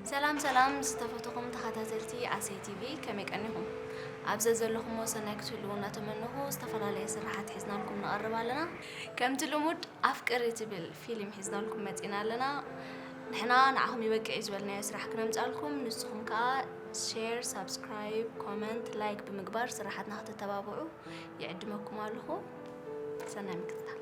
ሰላም ሰላም ዝተፈተኹም ተኸታተልቲ ኣሰይ ቲቪ፣ ከመይ ቀኒኹም? ኣብ ዘዘለኹሞ ሰናይ ክትህልዉ እናተመነኹ ዝተፈላለየ ስራሓት ሒዝናልኩም ንቐርብ ኣለና። ከምቲ ልሙድ ኣፍቅሪ ትብል ፊልም ሒዝናልኩም መፂና ኣለና። ንሕና ንዓኹም ይበቅዕ እዩ ዝበልናዮ ስራሕ ክነምፃልኩም፣ ንስኹም ከዓ ሼር፣ ሳብስክራይብ፣ ኮመንት፣ ላይክ ብምግባር ስራሓትና ክትተባብዑ ይዕድመኩም ኣለኹ። ሰናይ ምክትታል።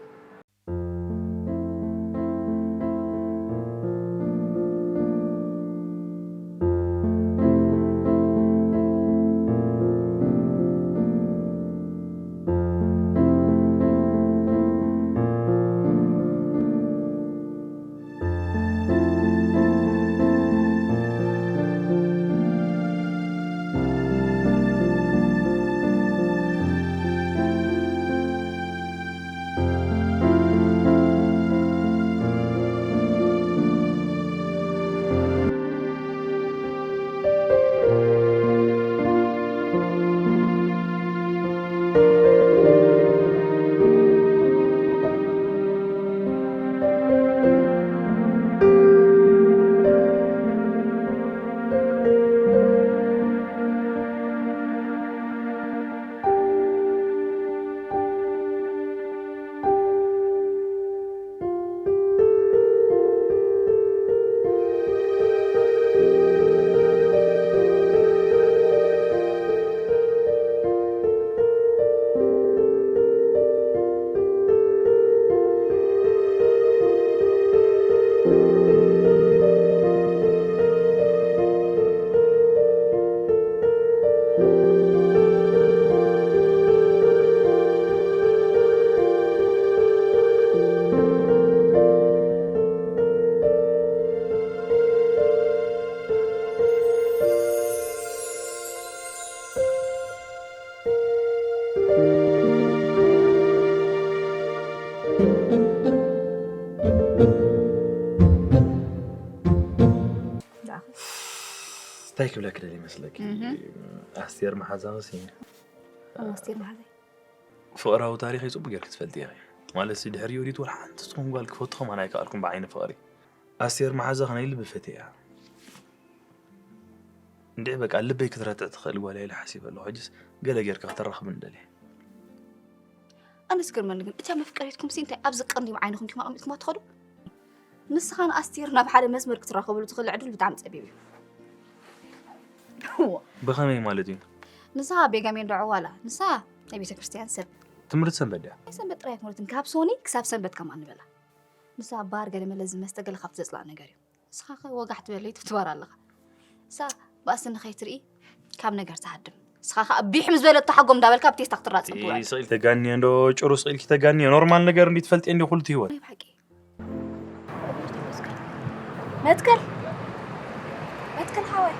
እንታይ ክብለኪ ደልየ ይመስለኪ? ኣስቴር መሓዛ መሲኒ። ኣስቴር መሓዛ። ፍቕራዊ ታሪኸይ ጽቡቕ ጌርኪ ትፈልጢ ኢኺ። ማለት ሲ ድሕሪ ዮዲት ወላ ሓንቲ ትኹን ጓል ክፈቱ ከማን ኣይከኣልኩን ብዓይኒ ፍቕሪ። ኣስቴር መሓዛ ከ ናይ ልቢ ፈትየያ። እንድዒ በቃ ልበይ ክትረትዕ ትኽእል ጓል እያ ኢለ ሓሲበ ኣለኹ። ሕጅስ ገለ ጌርካ ከተራኽብኒ ደልየ። ኣነ ዝገርመኒ ግን እታ መፍቀሪትኩም ሲ እንታይ ኣብዚ ቀንዲም ዓይንኹም ዲኹም ኣቐሚጥኩማ ትኸዱ? ንስኻን ኣስቴር ናብ ሓደ መስመር ክትራኸብሉ ትኽእል ዕድል ብጣዕሚ ጸቢብ እዩ። ብኸመይ ማለት እዩ? ንስኻ ቤጋሜን ዶ ዕዋላ፣ ንሳ ናይ ቤተ ክርስቲያን ሰብ። ትምህርቲ ሰንበት ድያ? ናይ ሰንበት ጥራይ ኣይኮነትን፣ ካብ ሶኒ ክሳብ ሰንበት ከምኣ ንበላ። ንሳ ባር ገለ መለ ዝመስተ ገለ ካብቲ ዘጽላእ ነገር እዩ። ንስኻ ኸ ወጋሕ ትበል ለይቲ ትባር ኣለኻ። ንሳ ባእሲ ንኸይትርኢ ካብ ነገር ትሃድም። ንስኻ ኸኣ ቢሕ ምስ በለት ተሓጎም እንዳበልካ ኣብ ቴስታ ክትራጽም ትውዕል። ስቕ ኢልኪ ተጋንየ እንዶ ጭሩ ስቕ ኢልኪ ተጋንየ ኖርማል ነገር እንዲ ትፈልጥየ እንዲ ኩሉ ትህይወት። ናይ ብሓቂ። መትከል መትከል ሓወይ። መትከል ሓወይ።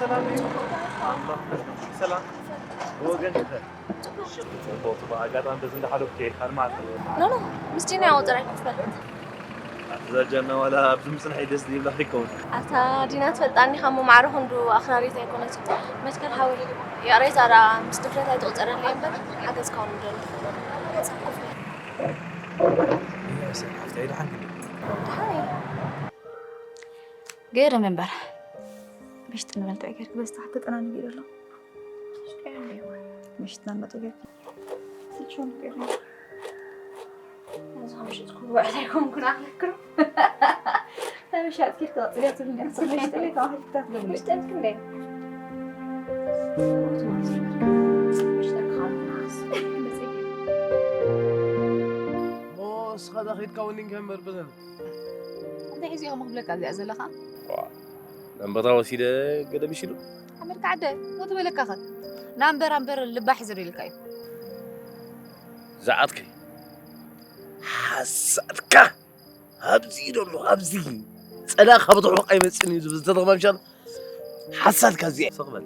ሰላም እዩ። ሰላም። ብወገን ጽቡቕ፣ ጽቡቕ። ኣጋጣሚ በዚ እንዳሓለፍኩ እየ። ካልእ መዓልቲ። ኖ፣ ኖ፣ ምስ ዲና ያው ጥራይ ኮፍ በል። ኣቲ ዛጃና ዋላ ኣብዚ ምጽንሐይ ደስ ዝብላ ይከውን። ኣታ ዲና ትፈልጣኒ ካብ መማዕረ ክንዱ ኣኽራሪት ኣይኮነትን። መትከል ሓወይ፣ ይቕሬታ ደኣ ምስ ድፍረት ኣይትቑጸረለይ እምበር፣ ሓገዝካ እውን ምደሊ። እያ፣ ሰብ ሓፍተይ፣ ደሓን ግን? ደሓን እየ። ገርም እምበር። ምሽጢ ንበልትዕ ጌርክ በዚ ታሕቲ ተጠናኒጉ እዩ ዘሎ። ምሽጥና መጡ ጌርክ። ስልችውን ጌርክ። እዚ ምሽጥኩም ውዕል ኣይኮንኩን ኣኽለክሩ። ተመሻጥኪ ክትቕጽልያ ትብልኒ እያ። ምሽጥለይ ተባሂልክታት ገብለይ። ምሽጥልክ እንደ ምሽጥልክ ካልኩናስ። ሞ፣ እስኻ ዳ ኸይድካ ወኒንካ እምበር ብዘን። እንታይ ሒዙ ኢኹም ክብለካ እዚኣ ዘለኻ? ዋ፣ ናምበራ ወሲደ ገለ ምሽ ኢሉ። ኣመልካ ዓደ፣ ሞት በለካ ኸ። ናምበር ኣምበር ልባ ሒዘ ዶ ኢልካ እዩ። ዝዓትከይ። ሓሳድካ። ኣብዚ እዩ ዘሎ፣ ኣብዚ። ጸላ ካብ ርሑቕ ኣይመጽእን እዩ ዝብል ዝተረኽባ ምሻል። ሓሳድካ እዚኣ። ስቕ በል።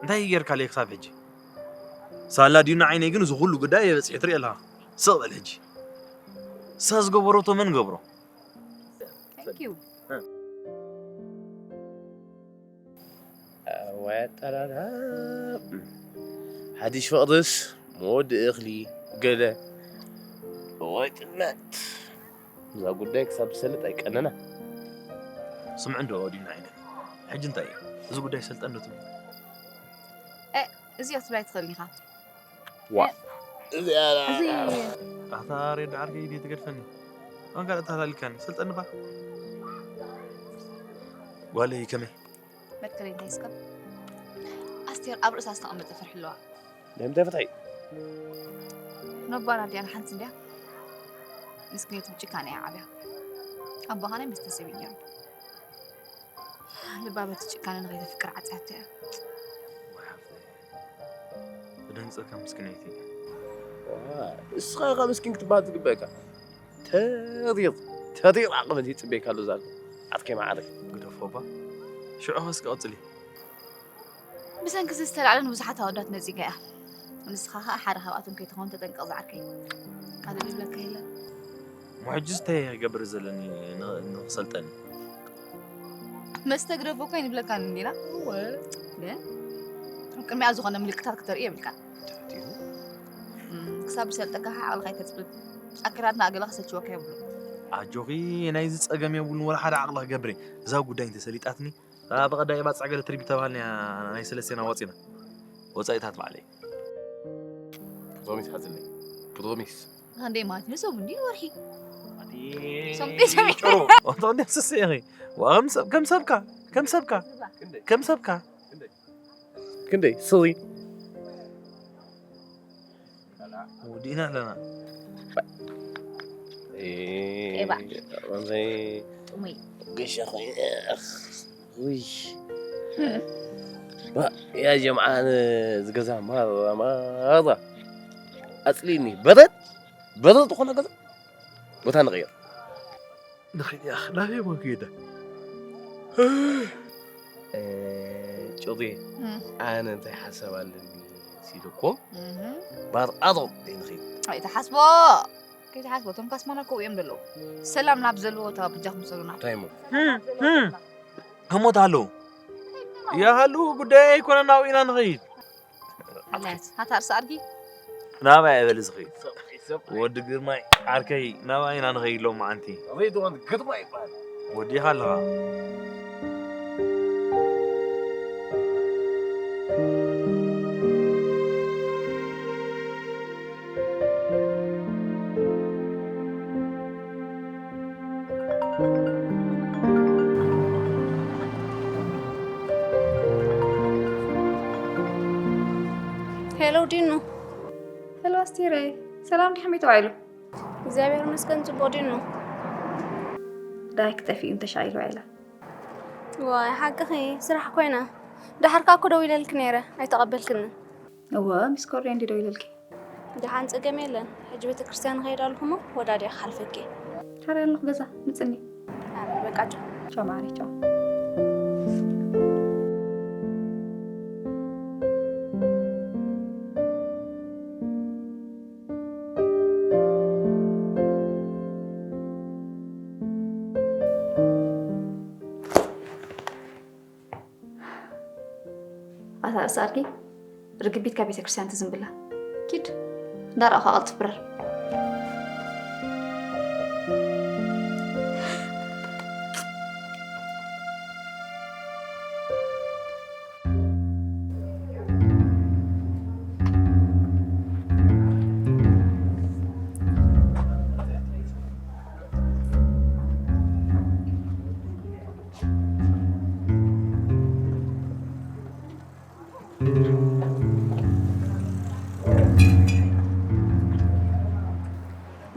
እንታይ ጌርካ ለይ ክሳብ ሕጂ? ሳላ ድዩ ንዓይነይ ግን እዚ ኩሉ ጉዳይ የበጽሕ ትርኢ ኣለኻ። ስቕ በል ሕጂ። እሳ ዝገበረቶ መን ገብሮ? Thank you። እ። ወይ ኣጠራርሃ። ኣዲሽ ፍቕርስ መወዲ እኽሊ ገለ ወጭነት እዛ ጉዳይ ክሳብ ዝሰልጥ ኣይቀነና። ስምዕ እንዶ ዲና ዓይነ፣ ሕጂ እንታይ እዩ እዚ ጉዳይ ሰልጠን ዶ ትብል? እዚኦ ትብላይ ትኽእል ኢኻ። ዋ እዚኣ እዚ ኣታ ሬድ ዓርከይ ድየ ትገድፈኒ? ኣንጋር እታ ሃላሊካኒ ሰልጠንባ። ጓለይ ከመይ? መትከለይ እንታይ እስከ ኣስቴር ኣብ ርእሳ ዝተቐመጠ ፍርሒ ኣለዋ። ናይ ምንታይ ፍትሒ? ነባር ኣዲኣ ሓንቲ እንድያ። ምስክነይቲ ብጭካነ እያ ዓብያ። ኣቦኻ ናይ መስተ ሰብ እዩ ነይሩ። ልባ በቲ ጭካነ ንኸይተፍቅር ዓፅያቶ እያ። ብደንፀካ ምስክነይቲ እስኻ ኢኻ ምስኪን ክትበሃል ዝግበእካ። ተሪር ተሪር ዓቕሚ ይፅበየካ ኣሎ ዛሉ። ዓርከይ መዓረይ። ግደፎ እባ። ሽዑ ኸ እስኪ ቀፅሊ። ብሰንኪ እዚ ዝተላዕለ ንብዙሓት ኣወዳት ነፂጋ እያ። ንስኻ ኸኣ ሓደ ካብኣቶም ከይትኸውን ተጠንቀቕ ዝዓርከይ። ካልእ ዝብለካ የለን። እሞ ሕጂ እንታይ እየ ክገብር ዘለኒ ን- ንኽሰልጠኒ? መስተ ግደፎ እኮ ኣይንብለካን እንዲና። ግን ቅድሚያ ዝኾነ ምልክታት ክተርኢ የብልካን። እም፣ ክሳብ ዝሰልጠካ ዓቕልኻ ኣይተፅብብ። ኣክራትና ኣገለ ክሰችወካ የብሉ። ኣጆኺ ናይዚ ፀገም የብሉን ወላ ሓደ ዓቕሊ ክገብር እየ። እዛ ጉዳይ እንተሰሊጣትኒ እታ ብቐዳይ ባፅዕ ገለ ትሪቢ ተባሃልናያ ናይ ሰለስቴና ወፂና ወፃኢታት ባዕለይ ፕሮሚስ ሓዝለይ ፕሮሚስ ክንደይ ማለት ንሰቡ እንዲ ወርሒ ጭሩ ኣንተ ክንደይ ስስ ኢኺ ዋ ከም ሰብ ከም ሰብካ ከም ሰብካ ከም ሰብካ ክንደይ ስሪ ወዲእና ኣለና ጤባ። ወንዘይ ጥሙይ ገሻ ኮይነ ውይ ያ ጀምዓ ዝገዛ ማራ ማራ ኣፅሊኒ በረድ በረድ ዝኾነ ገዛ ቦታ ንቕይር ንኽእል ኢኻ ናበይ እሞ ክይደ ጩሪ ኣነ እንታይ ሓሳብ ኣለኒ ሲልኩም ባርኣሮ ንኽይድ ኣይትሓስቦ ከይትሓስቦ እቶም ካስማና ከው እዮም ዘለዉ ሰላም ናብ ዘለዎ ተባብጃኹም ሰሉና እንታይ እሞ ከሞት ኣለዉ ይሃሉ ጉዳይ ኣይኮነ ናብኡ ኢና ንኸይድ ኣላት ሃታ ርሳ ኣድጊ ናባይ ኣበል ዝኸይድ ወዲ ግርማይ ዓርከይ ናባይ ኢና ንኸይድ ሎም መዓንቲ ወዲኻ ኣለኻ ሄሎ ዲኑ። ሄሎ ኣስቴረይ፣ ሰላም ዲዩ ከመይ ተባሂሉ? እግዚኣብሔር ይመስገን ጽቡቕ ዲኑ። ዳይ ክጠፊኡ እንተሻ ኢሉ ዒላ። ዋይ ሓቅኺ ስራሕ ኮይና። ደሓር ከኣ እኮ ደዊለልኪ ነይረ ኣይተቐበልክንን። እወ ሚስ ኮል ሬ እንዲ ደዊለልኪ። ደሓን ጸገም የለን። ሕጂ ቤተክርስትያን ንኸይድ ኣለኹ እሞ ወዳዲኣ ክሓልፈኪ። ታዲያ ኣለኹ ገዛ ምጽኒ። ኣረ በቃ ቻው። ቻው ማሪ ቻው። ኣታ ርእሲ ኣድጊ ርግቢት ካብ ቤተክርስትያን ትዝንብላ ኪድ እንዳረኣኹ ኣቐልጥፍ ብረር።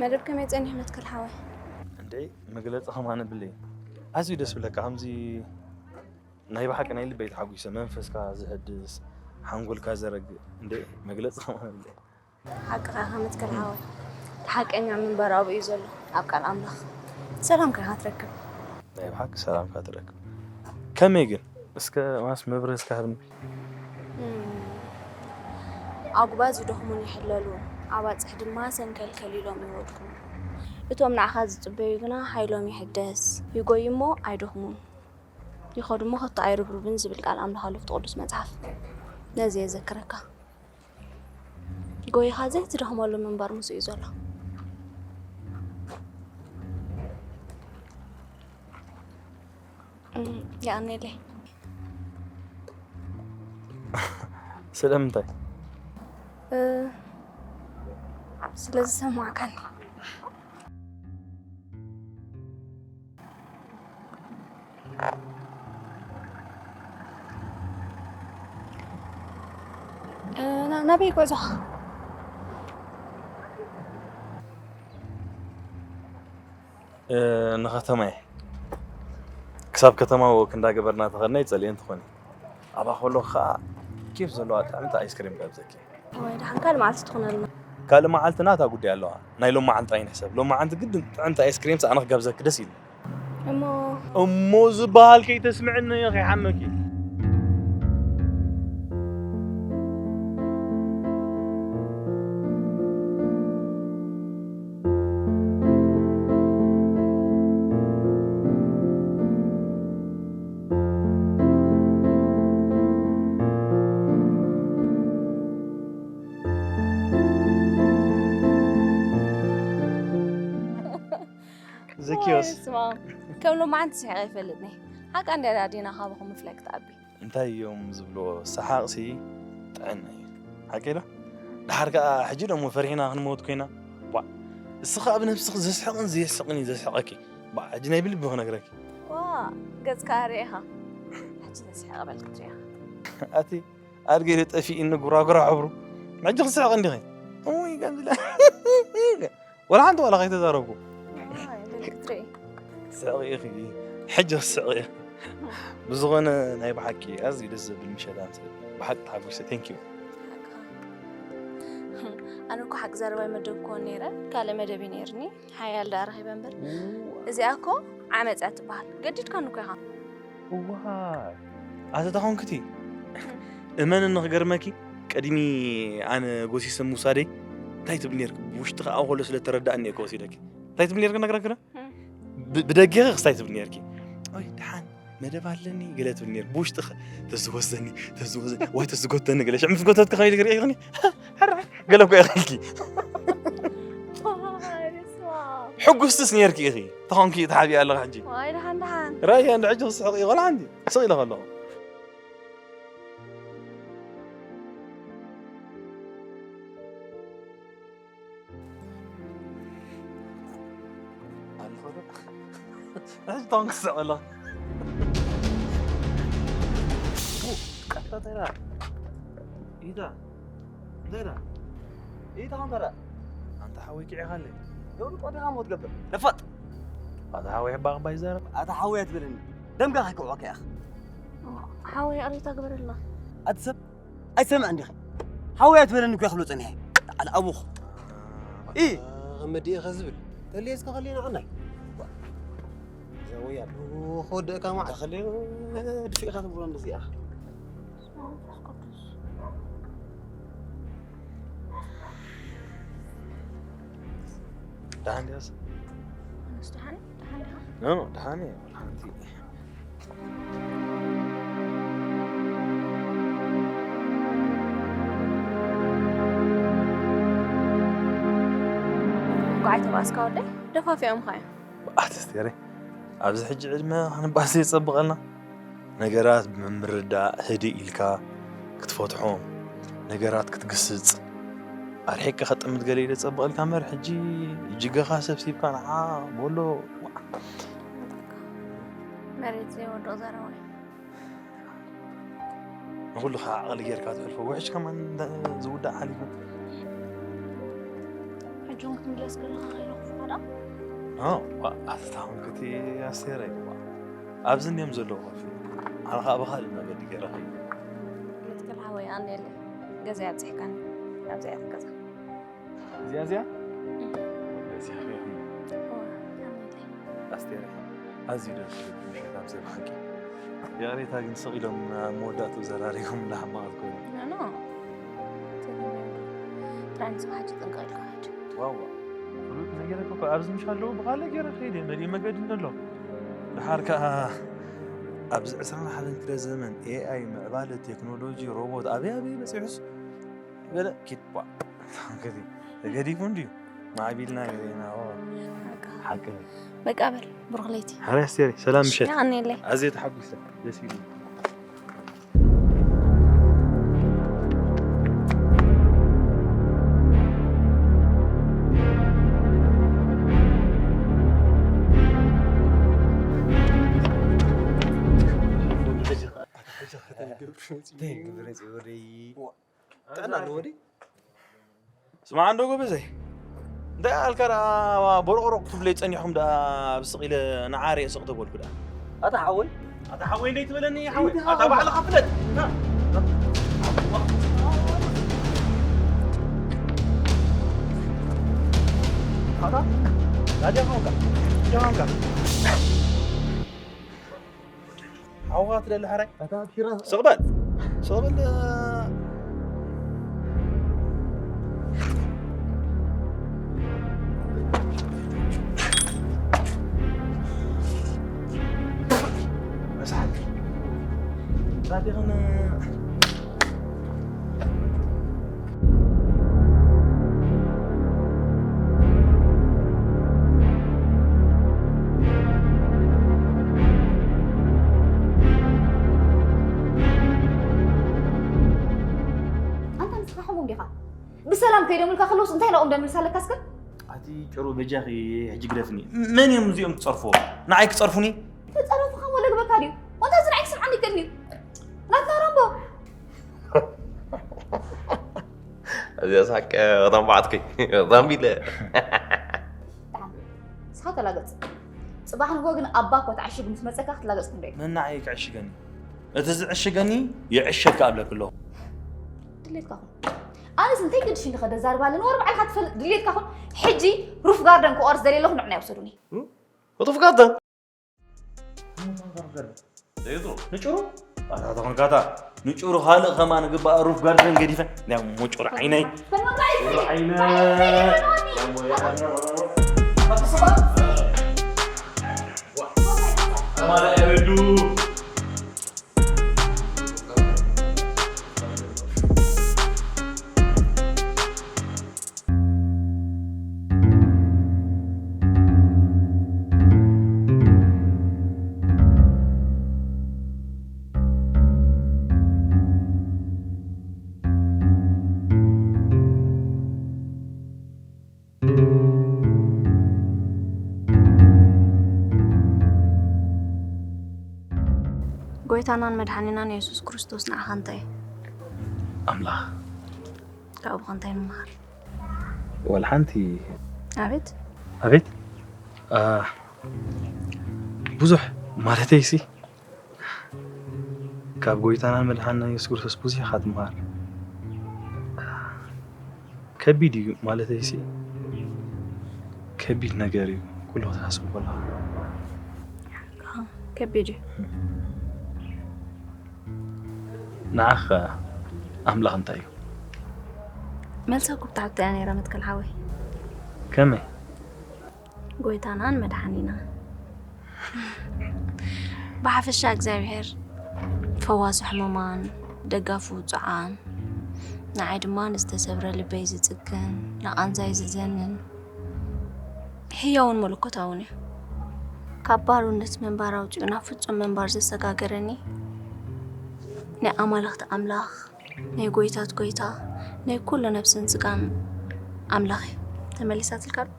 መደብ ከመይ ጸኒሑ መትከል ሓወይ? እንዴ መግለጺ ከማን ብለይ ኣዝዩ ደስ ብለካ ከምዚ ናይ ብሓቂ ናይ ልበይ ተሓጒሰ መንፈስካ ዘህድስ ሓንጎልካ ዘረግእ እንዴ መግለጺ ከማን ብለይ ሓቅኻ ኢኻ መትከል ሓወይ እቲ ሓቀኛ ምንባር ኣብኡ እዩ ዘሎ ኣብ ቃል ኣምላኽ ሰላምካ ኢኻ ትረክብ ናይ ብሓቂ ሰላምካ ትረክብ ከመይ ግን እስከ ማስ መብርህ እስከ ሃብኒ ኣጉባዝ ይደኽሙን ይሕለሉ ኣባፅሕ ድማ ሰንከልከል ኢሎም ይወድቁ እቶም ንዓኻ ዝፅበዩ ግና ሓይሎም ይሕደስ ይጎዩ እሞ ኣይደኽሙን ይኸዱ እሞ ከቶ ኣይርብርብን ዝብል ቃል ኣምላኽ ኣሎ ኣብቲ ቅዱስ መፅሓፍ ነዚ የዘክረካ ጎይኻ ዘይትደኽመሉ ምንባር ምስኡ እዩ ዘሎ። እም፣ የቐንየለይ። ስለምንታይ? እ፣ ስለ ዝሰማዕካኒ። እ፣ ና- ናበይ ይጓዛ? እ፣ ንኸተማ እየ። ክሳብ ከተማ ወክ እንዳገበርና ተኸድና ይጸልየን ትኾኒ። ኣብኣ ከሎ ከዓ ኬፍ ዘለዋ ጥዕምቲ ኣይስክሪም ጋብዘኪ። ወይ ደሓን ካልእ መዓልቲ ትኹነልና። ካልእ መዓልቲ ናታ ጉዳይ ኣለዋ። ናይ ሎማዓንቲ ጥራይ ንሕሰብ። ሎማዓንቲ ግድን ጥዕምቲ ኣይስክሪም ኣነ ክጋብዘኪ ደስ ኢሉ። እሞ እሞ ዝበሃል ከይተስምዕኒ ከይሓመኪ። ዘኪዮስ ስማ፣ ከም ሎማዓንቲ ስሒቐ ይፈልጥኒ። ሓቃ እንድያ ኣዴና ካባኹም ምፍላይ ክትኣቢ። እንታይ እዮም ዝብልዎ? ሰሓቕሲ ጥዕና እዩ። ሓቂ ዶ? ደሓር ከኣ ሕጂ ደሞ ፈሪሕና ክንመውት ኮይና። ዋ፣ እስኻ ኣብ ነብስኺ ዘስሕቕን ዘየስሕቕን እዩ ዘስሕቐኪ። ዋ፣ ሕጂ ናይ ብልቢ ክነግረኪ። ዋ፣ ገጽካ ርኢኻ። ሕጂ ዘስሕቕ በል ክትሪኢኻ። ኣቲ ኣድገ ኢለ ጠፊእኒ ጉራጉራ ሕብሩ። ሕጂ ክስሕቕ እንዲኺ። እውይ፣ ከምዚ ኢለ። ወላ ሓንቲ ዋላ ከይተዛረብኩ። ዋይ፣ በል ክትርኢ። ስሕቕ ኢኺ። ሕጂ ክስሕቕ እየ። ብዝኾነ ናይ ብሓቂ ኣዝዩ ደስ ዘብል ምሸት ኣምሰል። ብሓቂ ተሓጒሰ። Thank you። ኣነ እኮ ሓቂ ዘረባ ይመደብክዎ ነይረ፣ ካልእ መደብ እዩ ነይርኒ። ሓያል ደኣ ረኺበ እምበር። እዚኣ እኮ ዓመጽ እያ ትበሃል። ገዲድካኒ እኮ ኢኻ። እዋይ፣ ኣቲ ተኾንክቲ እመን ንኽገርመኪ፣ ቅድሚ ኣነ ጎሲሰ ምውሳደይ እንታይ ትብል ነርክ? ብውሽጢ ከዓ ከሎ ስለ ተረዳእኒ እየ ከወሲደኪ። እንታይ ትብል ነርክ ነግረክ ዶ? ብ- ብደጌኺ ክስታይ ትብል ነርኪ። ኦይ፣ ደሓን መደብ ኣለኒ ገለ ትብል ነር። ብውሽጢ ኸ ተዝወሰኒ፣ ተዝወሰኒ፣ ወይ ተዝጎተኒ ገለ። ሽዕ ምስ ጎተትኪ ኸይድ ክርኢ ይኽኒ። ሕራ፣ ገለ እኮ ኢኺ። ሕጉስትስ ነርኪ ኢኺ። ተኾንኪ ተሓቢኣ ኣለኻ ሕጂ። ዋይ፣ ደሓን፣ ደሓን። ራያ እንደ ሕጂ ክስሕቕ እዩ። ቆልዓ እንዲ ስቕ ኢለ ከለኹ። ኣለኹ ዶ? ሕጂ ተኾን ክስሕቕ ኣለኹ። ቀጥታ ተራ። ኢታ። እንታይ ዳ? ኢታ ኸም ተራ። ኣንታ ሓወይ ኪዕኻለይ። ሎሚ ቆዲኻ ሞት ገብር። ደፋጥ። ኣታ ሓወይ ሕባቕ ባይ ዘረብ። ኣታ ሓወይ ኣትበለኒ። ደምጋ ከይክዕወካ ኢኻ። ሓወይ ይቕሬታ ግበረልና። ኣቲ ሰብ ኣይትሰምዕን ዲኺ? ሓወይ ኣትበለኒ እኮ ክብሎ ጸኒሐ። ዓል ኣቡኽ። ኢ። ከመዲኤ ከ ዝብል? ተልየ እስከ ከልየ ንዓናይ። እዛ ወያ ክወደእካ ማዕ ተኸልየ ድፊእኻ ትብሎ እንደዚኣ። ደሓን ድያስ? ኣነስ ደሓን፣ ደሓን ዲኻ? ኖ፣ ኖ፣ ደሓን እየ። ሓንቲ እንኳዕ ኣይተባእስካ ወደይ፣ ደፋፊኦምኻ እዮም። ኣቲ ኣስቴረይ፣ ኣብዚ ሕጂ ዕድመ ክንባእስ የጸብቐልና። ነገራት ብምርዳእ ህድእ ኢልካ ክትፈትሖም፣ ነገራት ክትግስጽ፣ ኣርሒቅካ ከጥምት ገለ ኢለ ጸብቐልካ እምበር፣ ሕጂ እጅገኻ ሰብሲብካ ንዓ ቦሎ። መሬት ዘይወድቕ ዘረባ እዩ። ንኹሉ ከዓ ዓቕሊ ጌርካ ትሕልፎ፣ ውሕጅ ከማን እንዳ-፣ ዝውዳእ ሓሊፉ። ሕጂ እውን ክትምለስ ከለኻ ከይረኽብካ ዶ? ኖ፣ ዋ፣ ኣቲ ተኾንክቲ ኣስቴረይ፣ ዋ። ኣብዚ እንድዮም ዘለዉ ኮፍ ኢሎም። ኣነ ከዓ ብኻልእ መገዲ ገይረ ኸይደ። መትከል ሓወይ፣ ኣነ የለ። ገዛ ኣብፂሕካኒ። ኣብዚኣ እያ ገዛ። እዚኣ፣ እዚኣ? እዚኣ ኸይኹም። ዋ፣ ኣነ የለ። ኣስቴረይ፣ ኣዝዩ ደስ ዝብል ምሸት ኣምስያ ብሓቂ። ይቕሬታ ግን ስቕ ኢሎም ኣብ መወዳእትኡ ዘራሪቦም እንዳሓማቕ ትኮኑ። ኖ፣ ኖ። ጥራይ ንስኻ ሕጂ ጥንቅቕ ኢልካ ኸይድ። ዋዋ። ፍሉጥ ነገር እኮ ኣብዚ ምሽ ኣለዉ ብኻልእ ገይረ ከይደ መሊእ መገዲ እንዶ ኣሎ። ደሓር ከኣ ኣብዚ ዕስራን ሓደን ክፍለ ዘመን ኤኣይ ምዕባለ ቴክኖሎጂ ሮቦት ኣበይ ኣበይ በጺሑስ ገለ ኪድ ቧ። ተገዲፉ እንድዩ። ማዕቢልና ገዜና። ሓቂ። በቃ በል ብሩኽ ለይቲ። ሓራይ ኣስቴሪ፣ ሰላም ምሸት። ያቀኔለይ። ኣዝየ ተሓጒሰ። ደስ ኢሉ። ስማዕ እንዶ ጎበዘይ፣ እንታይ ኣልካ ደኣ ቦሮቕሮቕ ክትብለይ ጸኒሕኩም ደኣ ብስቕ ኢለ ንዓርየ ስቕ ተበልኩ ደኣ። ኣታ ሓወይ፣ ኣታ ሓወይ እንደ ይትበለኒ ሓወይ፣ ኣታ ባዕልኻ ፍለጥ። ኣታ ናድያ ኾንካ፣ ናድያ ኾንካ። ሓውኻ ትደሊ ሓራይ? ስቕ በል። ስቕ በል። ኣንታ ንስኻ ሕሙም ዲኻ? ብሰላም ከይዶምልካ ከለውስ እንታይ ኢሎም ደምልሳለካ እስከ? ኣቲ ጭሩ በጃኺ ሕጂ ግደፍኒ። መን እዮም እዚኦም ትጸርፍዎ? ንዓይ ክጸርፉኒ? ተጸረፉኻ ወለ ግበካ ድዩ? ወንታ እዚ ንዓይ ክስምዓኒ ይክእል ድዩ? ናትና ራምቦ። እዚኣ ሳቅ ተንባዕትኩይ ተንቢለ። ደሓን ንስኻ ተላገጽ። ጽባሕ ንግሆ ግን ኣባ እኮ ተዓሺጉ ምስ መጸካ ክትላገጽ ክንደይ? መን ንዓይ ክዕሽገኒ? እቲ ዝዕሽገኒ ይዕሸግ ክኣብለኪ ኣለኹ። ድሌትካ ኹን። ኣነስ እንታይ ግድሽኒ ከደዛርባለ ንወር ባዕልካ ትፈልጥ ድሌትካ ኹን። ሕጂ ሩፍ ጋርደን ክቆርስ ደልየ ኣለኹ ንዕና ይውሰዱኒ። ሩፍ ጋርደን ንጭሩ ኣታ ተኾንካታ ንጭሩ ካልእ ከማን ግባእ ሩፍ ጋርደን ገዲፈ ናይ ሙጭሩ ዓይነይ ሙጭሩ ዓይነይ ከማን ኣይበዱ ጎይታናን መድሓኒናን የሱስ ክርስቶስ ንዓኻ እንታይ እዩ? ኣምላኽ ካብኡ እንታይ ንመሃር? ወላ ሓንቲ ኣቤት ኣቤት ብዙሕ ማለተይ ሲ ካብ ጎይታናን መድሓንናን የሱስ ክርስቶስ ብዙሕ ኢኻ ትምሃር። ከቢድ እዩ ማለተይ ሲ ከቢድ ነገር እዩ ኩሉ ክትሓስቡ ከለኻ። ከቢድ እዩ። ንዓኻ ኣምላኽ እንታይ እዩ? መልሰ ኩብታ ሓብታ እያ ነይራ መትከል ሓወይ። ከመይ? ጎይታናን መድሓኒናን ብሓፈሻ እግዚኣብሔር ፈዋሲ ሕሙማን ደጋፊ ውጹዓን ንዓይ ድማ ንዝተሰብረ ልበይ ዝጽግን ንቓንዛይ ዝዘንን ህያውን መለኮታውን እዩ። ካብ ባርነት ምንባር ኣውጺኡ ናብ ፍጹም ምንባር ዘሰጋገረኒ ናይ ኣማልኽቲ ኣምላኽ ናይ ጎይታት ጎይታ ናይ ኩሉ ነብስን ስጋን ኣምላኽ እዩ። ተመሊሳትልካ ዶ?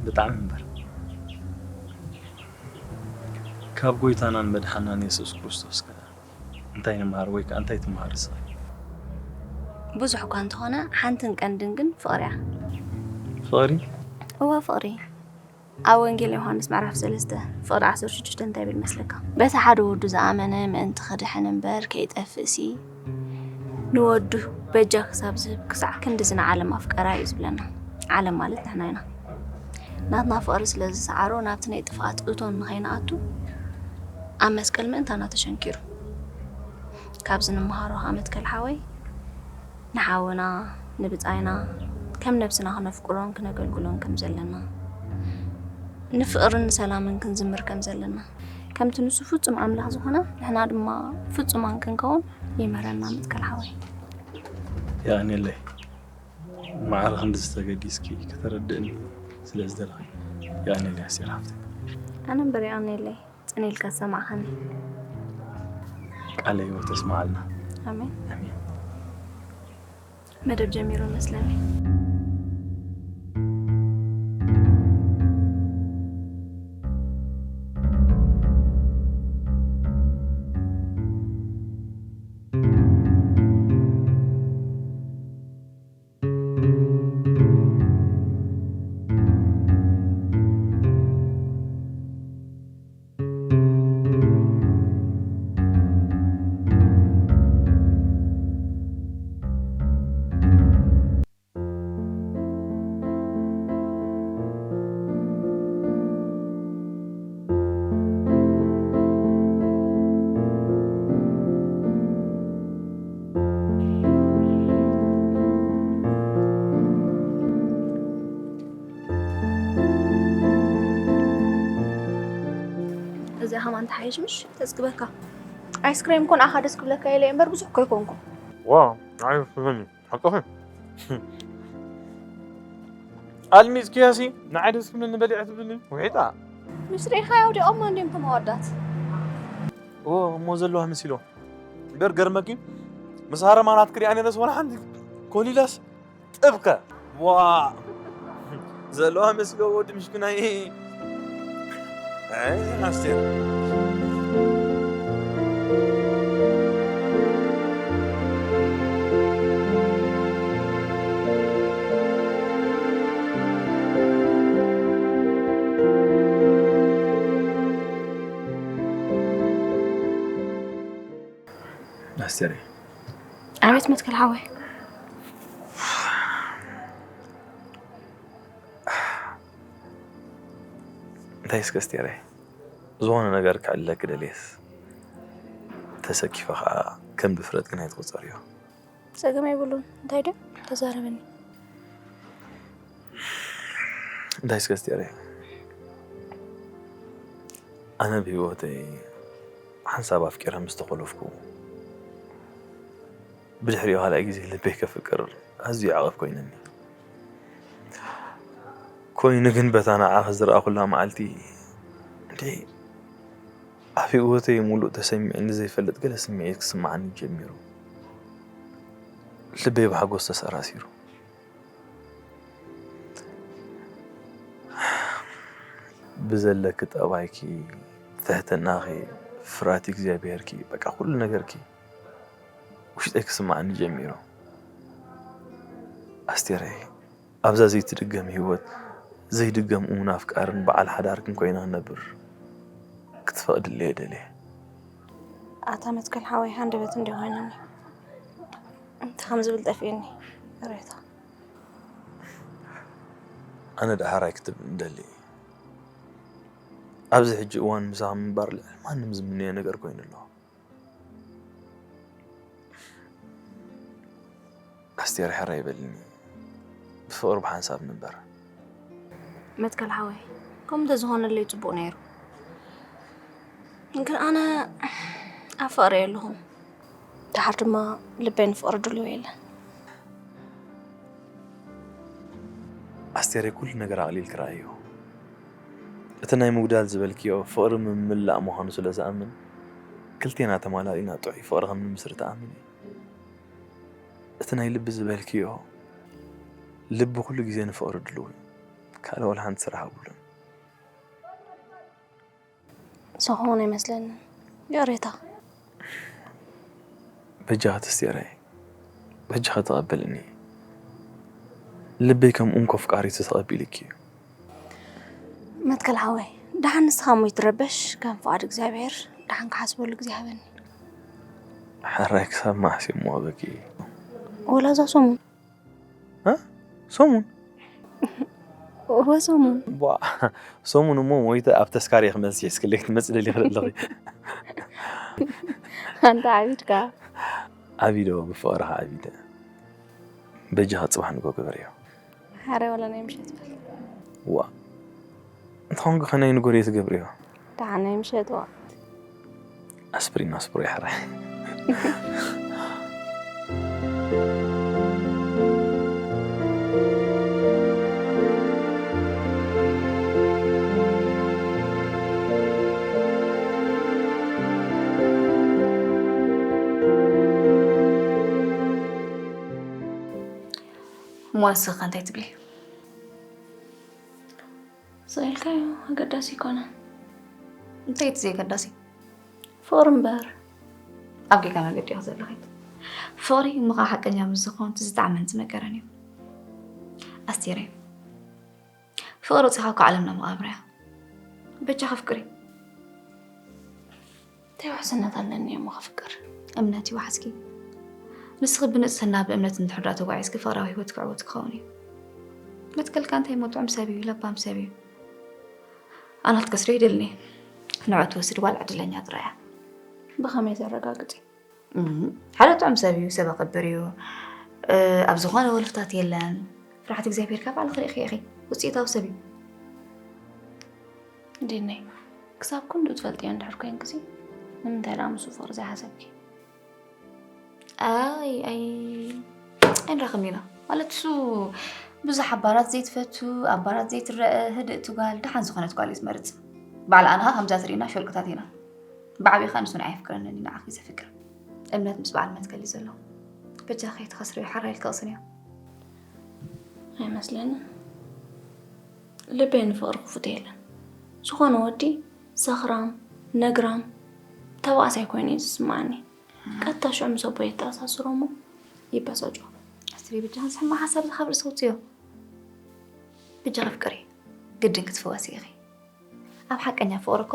ብጣዕሚ እምበር። ካብ ጎይታናን መድሓናን የሱስ ክርስቶስ ከ እንታይ ንመሃር ወይ ከኣ እንታይ ትመሃር ንስኺ? ብዙሕ እኳ እንተኾነ ሓንትን ቀንድን ግን ፍቕሪ እያ። ፍቕሪ? እወ ፍቕሪ። ኣብ ወንጌል ዮሃንስ ምዕራፍ ሰለስተ ፍቕዲ ዓሰርተ ሽዱሽተ እንታይ ይብል መስለካ? በቲ ሓደ ወዱ ዝኣመነ ምእንቲ ክድሕን እምበር ከይጠፍእሲ ንወዱ በጃ ክሳብ ዝህብ ክሳዕ ክንድዚ ንዓለም ኣፍቀራ እዩ ዝብለና። ዓለም ማለት ንሕና ኢና። ናትና ፍቕሪ ስለ ዝሰዓሮ ናብቲ ናይ ጥፍኣት እቶን ንኸይንኣቱ ኣብ መስቀል ምእንታና ተሸንኪሩ። ካብዚ ንመሃሮ ከኣ መትከል ሓወይ ንሓውና ንብጻይና ከም ነብስና ክነፍቅሮን ክነገልግሎን ከም ዘለና ንፍቕርን ንሰላምን ክንዝምር ከም ዘለና ከምቲ ንሱ ፍጹም ኣምላኽ ዝኾነ ንሕና ድማ ፍጹማን ክንከውን ይምህረና መትከል ሓወይ። የቐንየለይ። ማዕረ ክንድዚ ተገዲስኪ ከተረድእኒ ስለ ዝደለኺ የቐንየለይ ኣስቴር ሓፍተይ። ኣነ እምበር የቐንየለይ፣ ጽን ኢልካ ዝሰማዕኻኒ። ቃለ ህይወት ተስምዓልና። ኣሜን። ኣሜን። መደብ ጀሚሩ መስለኒ። እዚኣ ከማን ተሓይሽ ምሽ ተጽግበካ። ኣይስክሬም ኮን ኣኻ ደስ ክብለካ ኢለ እምበር ብዙሕ ኮይኮንኩ። ዋ ንዓይ ደስ ክብለኒ ሓቅኺ። ኣልሚጽክያሲ ንዓይ ደስ ክብለኒ በሊዐ ትብልኒ ውሒጣ። ምስ ርኢኻዮ ዲኦም እንዲም ተመዋዳት። እዎ እሞ ዘለዋ መሲሎ እምበር ገርመኪ ምስ ሃረማናት ክሪኣ ነረስ ወላ ሓንቲ ኮሊላስ ጥብከ ዋ ዘለዋ መስሎ ወዲ ምሽክናይ ኣይ ኣስቴር ኣስቴር ኣቤት መትከል ሓወይ። እንታይ እስከ ኣስቴረይ ዝኾነ ነገር ክዕለኪ ደልየስ ተሰኪፈ ከዓ ከም ድፍረት ግን ኣይትቁፀርዮ። ጸገም የብሉን። እንታይ ድዩ? ተዛረበኒ። እንታይ እስከ ኣስቴረይ ኣነ ብህይወተይ ሓንሳብ ኣፍቂረ ምስ ተኾለፍኩ ብድሕሪኡ ካልኣይ ግዜ ልበይ ከፍቅር ኣዝዩ ዓቐብ ኮይነኒ። ኮይኑ ግን በታ ንዓኺ ዝረኣኹላ መዓልቲ እንዴ ኣብ ህይወተይ ሙሉእ ተሰሚዕኒ ዘይፈልጥ ገለ ስምዒት ክስምዓኒ ጀሚሩ። ልበይ ብሓጎስ ተሰራሲሩ። ብዘለኪ ጠባይኪ፣ ትሕትናኺ፣ ፍርሃት እግዚኣብሄርኪ፣ በቃ ኩሉ ነገርኪ ውሽጠይ ክስምዓኒ ጀሚሩ። ኣስቴረይ ኣብዛ ዘይትድገም ህይወት ዘይድገም እሙን ኣፍቃርን በዓል ሓዳርክን ኮይና ክነብር ክትፈቕድለይ ደልየ። ኣታ መትከል ሓወይ ሃንደበት እንዲ ኮይነኒ እንታይ ከም ዝብል ጠፊእኒ። ሬታ ኣነ ደሓር ኣይክትብል እንደሊ ኣብዚ ሕጂ እዋን ምሳኻ ምንባር ልዕሊ ማንም ዝምንዮ ነገር ኮይኑ ኣሎ። ኣስቴር ሕራይ በልኒ ብፍቕሪ ብሓንሳብ ንበር። መትከል ሓወይ ከምኡ እንተዝኾነለይ ፅቡቕ ነይሩ። ግን ኣነ ኣብ ፍቕሪ የለኹን። ደሓር ድማ ልበይ ንፍቕሪ ድልዎ የለን። ኣስቴረይ ኩሉ ነገር ኣቕሊልኪ ረኣዮ። እቲ ናይ ምጉዳል ዝበልክዮ ፍቕሪ ምምላእ ምዃኑ ስለ ዝኣምን ክልቴና ተማላሊእና ጥዑይ ፍቕሪ ከም ንምስርት እኣምን እየ። እቲ ናይ ልቢ ዝበልክዮ ልቢ ኩሉ ግዜ ንፍቕሪ ድሉው እዩ። ካልእ ዋላ ሓንቲ ስራሕ ኣብሉን። ዝኸውን ኣይመስለንን። ይቕሬታ። በጃኺ ተስቴራይ በጃኺ ተቐበልኒ። ልበይ ከም እንኮ ኣፍቃሪቱ ተቐቢልኪ እዩ። መትከል ሓወይ ደሓን ንስኻ እሞ ይትረበሽ ከም ፍቓድ እግዚኣብሔር ደሓን ክሓስበሉ ግዜ ሃበኒ። ሕራይ ክሳብ መዓስ እየ እሞ ኣበኪ? ወላ እዛ ሰሙን። እ? ሰሙን? እወ ሰሙን። ቧ ሰሙን እሞ ሞይተ ኣብ ተስካር እየ ክመፅእ እስክለይ ክትመፅእ ደሊኺ ኣለኺ። ኣንተ ዓቢድካ። ዓቢዶ ብፍቕርኻ ዓቢደ። በጃኻ ፅባሕ ንጎ ግበርዮ። ሓረ ወላ ናይ ምሸት በል። ዋ እንተኾንኩ ከናይ ንጎ ዶ ትገብርዮ? ደሓን ናይ ምሸት ዋ። ኣስፕሪን ኣስፕሮ ይሕራይ። እሞ ንስኺ ከ እንታይ ትብሊ? ስቕ ኢልካዮ ኣገዳሲ ኣይኮነን። እንታይ እቲ ዘየገዳሲ? ፍቕሪ እምበር። ኣብ ጌጋ መገዲ ኢኺ ዘለኺ። ፍቕሪ እሞ ከዓ ሓቀኛ ምስ ዝኾን እቲ ዝጣዕመን ዝነገረን እዩ። ኣስቴረይ፣ ፍቕሪ ውፂኻ እኮ ዓለምና መቓብር እያ። በጃኺ ኣፍቅሪ። እንታይ ውሕስነት ኣለኒ እሞ ከፍቅር? እምነት ይውሓስኪ። ንስኺ ብንጽህና ብእምነት እንድሕር ደኣ ተጓዒዝኪ ፍቕራዊ ህይወት ክዕወት ክኸውን እዩ። መትከልካ እንታይ እሞ ጥዑም ሰብ እዩ፣ ለባም ሰብ እዩ። ኣነ ክትከስርዮ ይደልኒ። ንዑ ትወስድ ጓል ዕድለኛ ጥራይ እያ። ብኸመይ ተረጋግጺ? እም፣ ሓደ ጥዑም ሰብ እዩ፣ ሰብ ኣኽብር እዩ። እ፣ ኣብ ዝኾነ ወልፍታት የለን። ፍርሓት እግዚኣብሔር ካብ ባዕልኺ ርኢኺ ኢኺ። ውፅኢታዊ ሰብ እዩ። ዲነይ፣ ክሳብ ክንዱ ትፈልጥዮ እንድሕር ኮይንክሲ ንምንታይ ደኣ ምስኡ ፍቕሪ ዘይሓሰብኪ? ኣይ ኣይ ኣይንራኸብን ኢና ማለት እሱ ብዙሕ ኣብ ባራት ዘይትፈቱ ኣብ ባራት ዘይትረአ ህድእቲ ጓል ደሓን ዝኾነት ጓል እዩ ዝመርፅ። ባዕላ ኣነኻ ከምዛ ትርእና ሸልቅታት ኢና። ብዓቢኻ ንሱ ንዓይ የፍቅረንን እዩ ንዓኺ ዘፍቅር። እምነት ምስ በዓል መትከል እዩ ዘሎ። በጃኺ ከይትኸስርዮ ሓራይ ኢልኪ ቅስንዮ። ኣይመስለንን። ልበይ ንፍቕሪ ክፉት የለን። ዝኾነ ወዲ ሰኽራም፣ ነግራም፣ ተባእሳይ ኮይኑ እዩ ዝስምዓኒ። ቀጥታ ሽዑ ምስ ኣቦይ የተኣሳስሮ እሞ ይበሳጮ። ኣስትሪ በጃኺ ዝሕማቕ ሓሳብ እዚ ካብ ርእሲ ኣውፅዮ። በጃኺ ኣፍቅሪ። ግድን ክትፍወሲ ኢኺ። ኣብ ሓቀኛ ፍቕሪ እኮ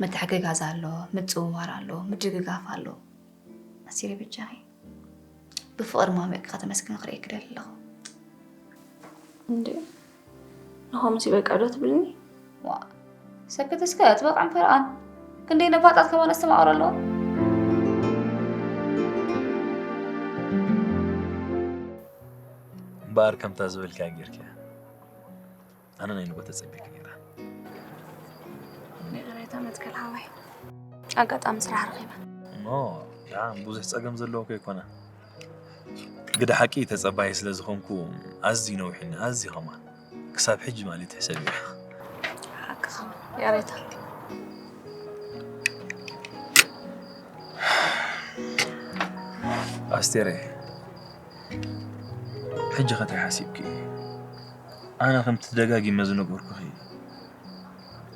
ምትሕግጋዝ ኣሎ፣ ምጽውዋር ኣሎ፣ ምድግጋፍ ኣሎ። ኣሲሪ በጃኺ ብፍቕሪ ማሚቕኪ ከተመስግኒ ክርእየኪ ደሊ ኣለኹ። እንዴ ንኸምኡስ ይበቃ ዶ ትብልኒ? ዋ ሰክት እስከ ትበቕዕን ፈርቓን ክንደይ ነፋጣት ከማን ኣስተማቕሮ ኣለዎ። እምበኣር ከምታ ዝበልካያ ጌርክያ። ኣነ ናይ ንጎ ተጸቢክ ነይረ። ይቕሬታ መትከል ሓወይ፣ ኣጋጣሚ ስራሕ ረኺበ። ኖ ዳሓን ብዙሕ ጸገም ዘለዎ ከይኮነ፣ ግደ ሓቂ ተጸባይ ስለ ዝኾንኩ ኣዝዩ ነዊሑኒ፣ ኣዝዩ ኸማን ክሳብ ሕጂ ማለት ሕሰብ እዩ። ሓቅኻ ይቕሬታ። ኣስቴረይ፣ ሕጂ ኸ እንታይ ሓሲብኪ? ኣነ ከምቲ ደጋጊመ ዝነገርኩኺ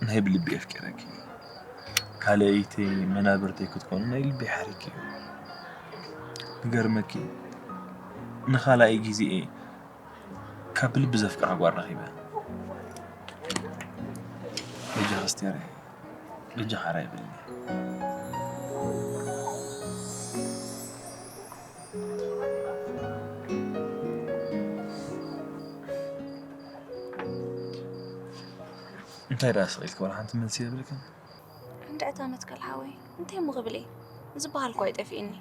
ናይ ብልቢ ኣፍቂረኪ። ካልኣይተይ መናብርተይ ክትኮኒ ናይ ልበይ ሓሪኪ። ክገርመኪ ንኻልኣይ ግዜ'የ ካብ ልቢ ዘፍቅራ ጓል ረኺበ። በጃኺ ኣስቴረይ በጃኺ ሓራይ በልኒ። እንታይ ደኣ ስቕ ኢልኪ ዋላ ሓንቲ መልሲ የብልክን? እንድዕታ መትከል ሓወይ እንታይ እሞ ክብል እየ ዝበሃል እኳ ኣይጠፍእኒ።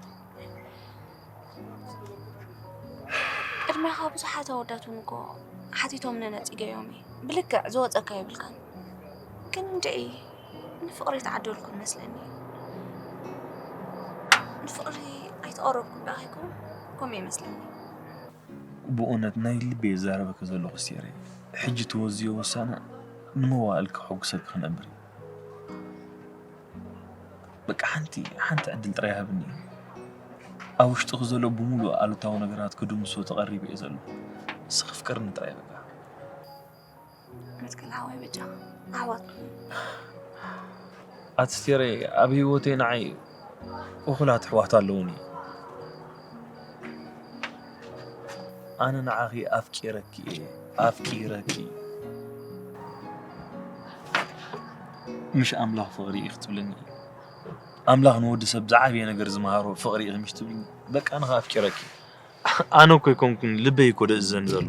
ቅድሚኻ ብዙሓት ኣወዳት እውን እኮ ሓቲቶምኒ ነጺገዮም እየ። ብልክዕ ዝወጸካ የብልካን። ግን እንድዒ ንፍቕሪ ተዓደልኩ ይመስለኒ። ንፍቕሪ ኣይተቐረብኩን ደኣ ከይኮን ከምኡ ይመስለኒ። ብእውነት ናይ ልበይ ይዛረበኪ ዘለኹ ኣስቴረይ፣ ሕጂ ትወስድዮ ውሳነ ንመዋእል ከሐጉሰኪ ክነብር እዩ። በቃ ሓንቲ ሓንቲ ዕድል ጥራይ ሃብኒ። ኣብ ውሽጥኺ ዘሎ ብምሉእ ኣሉታዊ ነገራት ክድምስሶ ተቐሪበ እየ ዘለኹ። ንስኺ ኣፍቅርኒ ጥራይ በቃ። መትከል ሓወይ በጃኻ ኣሕዋት ንኹን። ኣስቴረይ ኣብ ህይወተይ ንዓይ እኹላት ኣሕዋት ኣለዉኒ። ኣነ ንዓኺ ኣፍቂረኪ እየ ኣፍቂረኪ። ምሽ ኣምላኽ ፍቕሪ እዩ ክትብለኒ። ኣምላኽ ንወዲ ሰብ ዝዓበየ ነገር ዝመሃሮ ፍቕሪ እዩ ምሽ ትብልኒ። በቃ ኣነ ኸኣ ኣፍቂረኪ። ኣነ እኮ ኣይኮንኩን ልበይ እኮ ደእዝዘኒ ዘሎ።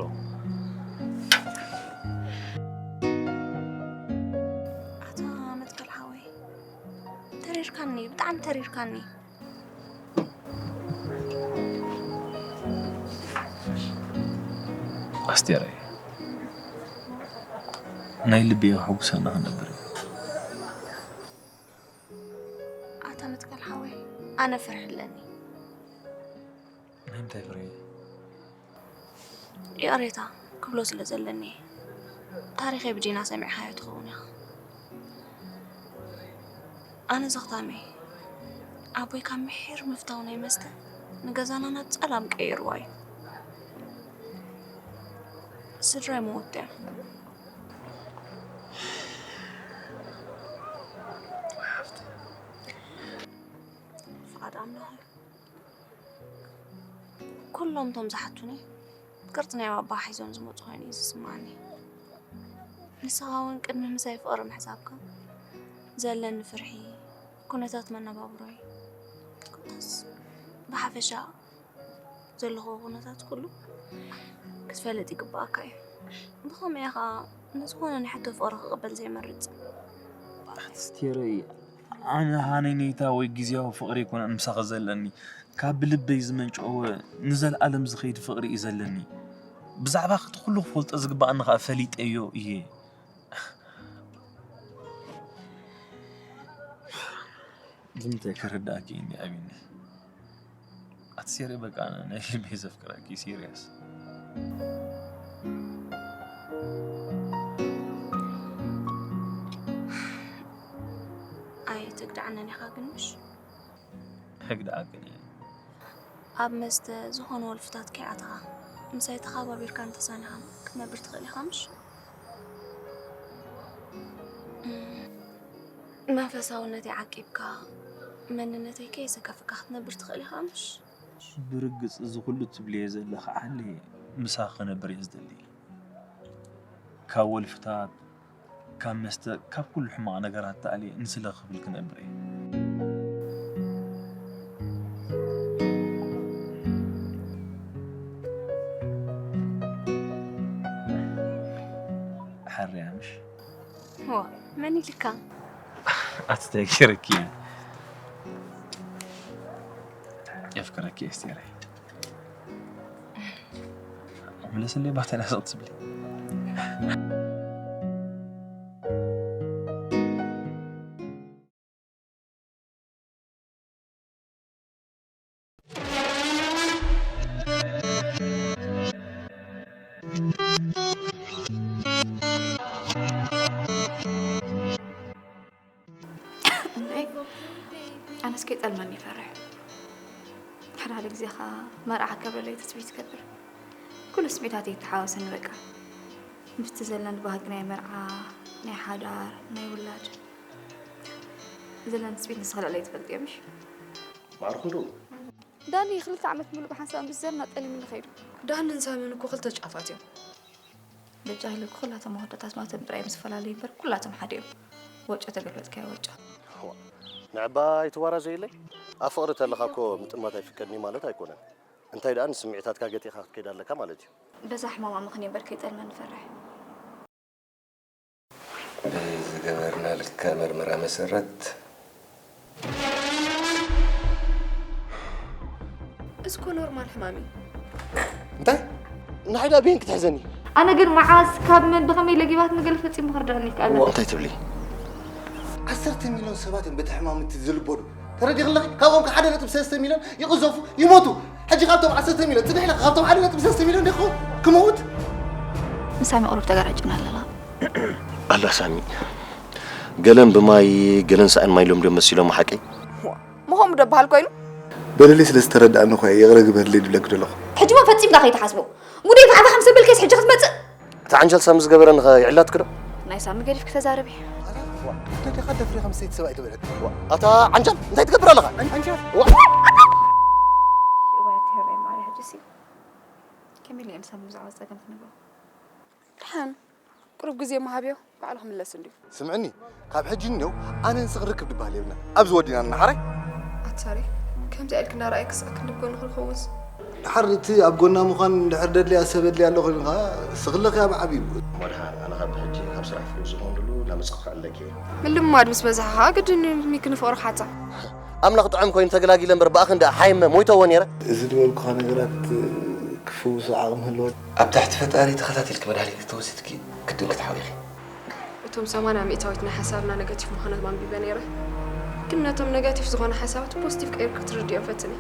ኣታ መትከል ሓወይ ተሪርካኒ፣ ብጣዕሚ ተሪርካኒ። ኣስቴረይ ናይ ልበይ ከሐጉሰና ክነብር እዩ። ኣታ መትከል ሓወይ ኣነ ፍርሒ ኣለኒ። ናይ ምንታይ ፍርሒ? ይቕሬታ ክብሎ ስለ ዘለኒ እየ። ታሪኸይ ብዲና ሰሚዕኻዮ ትኸውን ኢኻ። ኣነ ዘኽታመይ ኣቦይ ካብ ምሒር ምፍታው ናይ መስተ ንገዛና ናብ ጸላም ቀይርዋ እዩ። ስድራይ መወዳእያ። ፍቓድ ኣምላኽ እዩ። ኩሎም እቶም ዝሓቱኒ ቅርጺ ናይ ባባ ሒዞም ዝመጹ ኮይኑ እዩ ዝስምዓኒ። ንስኻ እውን ቅድሚ ምሳይ ፍቕሪ ምሕሳብካ ዘለኒ ፍርሒ፣ ኩነታት መነባብሮይ፣ ኮታስ ብሓፈሻ ዘለኹዎ ኩነታት ኩሉ ክትፈልጥ ይግባኣካ እዩ። ብኸምኡ ኢኻ ንዝኾነ ንሕቶ ፍቕሪ ክቕበል ዘይመርጽ። ኣስቴረይ፣ ኣነ ሃነይነይታ ወይ ግዝያዊ ፍቕሪ ኣይኮነን ምሳኺ ዘለኒ። ካብ ብልበይ ዝመንጨወ ንዘለኣለም ዝኸይድ ፍቕሪ እዩ ዘለኒ። ብዛዕባኺ እቲ ኩሉ ክፈልጦ ዝግባኣኒ ኸኣ ፈሊጠዮ እየ። ግን እንታይ ክርዳእኪ እንዲ ኣቢኒ? ኣቲ ሴሪ በቃ ኣነ ናይ ልበይ ዘፍቅረኪ ሲሪየስ። ኣይትግድዓነን ኢኻ ግን ምሽ? ህግድኣክን እየ። ኣብ መስተ ዝኾነ ወልፍታት ከይኣተኻ ምሳይ ተኻባቢርካን ተሳኒኻን ክትነብር ትኽእል ኢኻ ምሽ? እም፣ መንፈሳውነተይ ዓቂብካ መንነተይ ከየሰከፍካ ክትነብር ትኽእል ኢኻ ምሽ? ብርግጽ እዚ ኩሉ ትብልዮ ዘለኺ ዓሊ ምሳኺ ክነብር እየ ዝደሊ። ካብ ወልፍታት፣ ካብ መስተ፣ ካብ ኩሉ ሕማቕ ነገራት ተኣልየ ንስለ ክብል ክነብር እየ። ሕርያ ምሽ? ዋ፣ መን ኢልካ? ኣቲ እንታይ ገይረኪ? የፍቅረኪ ኤስቴረይ። ምለስለይ ባታ ናስቕ ትብሊ። እንድዒ ኣነስ ከይጠልመኒ ይፈርሕ። ሓደ ሓደ ግዜ ኸኣ መርዓ ክገብረለይ ትጽቢት ይገብር። ኩሉ ስምዒታተይ ይተሓዋወሰኒ በቃ። ምስቲ ዘለኒ ባህጊ ናይ መርዓ፣ ናይ ሓዳር፣ ናይ ውላድ ዘለኒ ትጽቢት ንስኺ ልዕለይ ትፈልጥዮ ምሽ? ማዕርኹም ዶ? ዳኒ ክልተ ዓመት ሙሉእ ብሓንሳብ ምስ ዘርና ጠሊምኒ ከይዱ። ዳንን ሳምን እኮ ክልተ ጫፋት እዮም። በጃ ኢለኪ ኩላቶም መወዳእታትና ጥራይ እዮም ዝፈላለዩ እምበር ኩላቶም ሓደ እዮም። ወጮ ተገልበጥካዮ ወጮ። ንዕባ ኣይትዋራዘይለይ። ኣብ ፍቕሪ ተለኻ እኮ ምጥማት ኣይፍቀድን እዩ ማለት ኣይኮነን። እንታይ ደኣ ንስምዒታትካ ገጢእኻ ክትከይድ ኣለካ ማለት እዩ። በዛ ሕማማ ምኽንይ እምበር ከይጠልመኒ እፈርሕ። ብዝገበርናልካ መርመራ መሰረት እዚ እኮ ኖርማል ሕማም እዩ። እንታይ ንሓይዳ ብየን ክትሕዘኒ ኣነ ግን መዓስ ካብ መን ብኸመይ ለጊባትኒ ገለ ፈጺሙ ክርድኣኒ ይከኣል እንታይ ትብሊ ዓሰርተ ሚልዮን ሰባት እዮም በቲ ሕማም እቲ ዝልበዱ ተረዲኽለኺ ካብኦም ከ ሓደ ነጥቢ ሰለስተ ሚልዮን ይቕዘፉ ይሞቱ ሕጂ ካብቶም ዓሰርተ ሚልዮን ጽንሕ ኢለ ካብቶም ሓደ ነጥቢ ሰለስተ ሚልዮን ዲኹ ክመውት ንሳሚ ቁሩብ ተገራጭና ኣለና ኣላ ሳሚ ገለን ብማይ ገለን ሳእን ማይ ኢሎም ድዮም መሲሎም ሓቀይ ምኾም ደበሃል ኮይኑ በደለይ ስለ ዝተረድኣኒ እኮ እየ ይቕረ ግበርለይ ዝብለኪ ዘለኹ። ሕጂ እውን ፈጺምካ ከይትሓስቦ። ጉደይ ብዓኻ ከም ዘበልካስ ሕጂ ክትመጽእ። እቲ ዓንጀል ሳሚ ዝገበረኒ ኸ ይዕላትኪ ዶ? ናይ ሳሚ ገዲፍኪ ተዛረቢ። ኣታ ደኻ ደፍሪ ከም ሰይቲ ሰብኣይ ትበለኒ። ኣታ ዓንጀል እንታይ ትገብር ኣለኻ? ዓንጀል። እዋይ ትሄረይ ማርያ ሕጂሲ ከመይ ኢለ እየ ንሳሚ ብዛዕባ ጸገም ክነግሮ? ደሓን ቁሩብ ግዜ ምሃብዮ ባዕሉ ክምለስ እንድዩ። ስምዕኒ ካብ ሕጂ እኒው ኣነ ንስኺ ርክብ ድበሃል የብልና ኣብዚ ወዲና ንሓራይ። ኣትሳሪ ከምዚኣ ኢልኪ እናረኣየ ክስኣክን ልብ ጎንኺ ክኸውንስ። ድሓር እቲ ኣብ ጎና ምዃን እንድሕር ደድልያ ሰብ ኣድልያ ኣሎ ኮይኑ ኸዓ ስኽለኺ ኣብ ዓብዩ። እሞ ድሓን ኣነ ካብ ሕጂ ካብ ስራሕ ፍሉይ ዝኾንሉ ላመጻኹ ክዕለኪ እየ። ምልማድ ምስ በዝሓ ኸዓ ግድን እዩ ሚኪ ንፍቕሪ ክሓታ። ኣምላኽ ጥዑም ኮይኑ ተገላጊለ እምበር ብኣኺ እንድኣ ሓይመ ሞይተዎ ነይረ። እዚ ዝበልኩኻ ነገራት ክፍውሶ ዓቕሚ ህልወት። ኣብ ትሕቲ ፈጣሪ ተኸታቲልኪ መድሃኒት እንተወሲድኪ ግድን ክትሓዊ ኢኺ። እቶም ሰማንያ ሚእታዊት ናይ ሓሳብና ነጋቲፍ ምዃናት ኣንቢበ ነይረ። ግን ነቶም ነጋቲፍ ዝኾነ ሓሳባት ፖስቲቭ ቀይርካ ክትርድኦም ፈትኒ።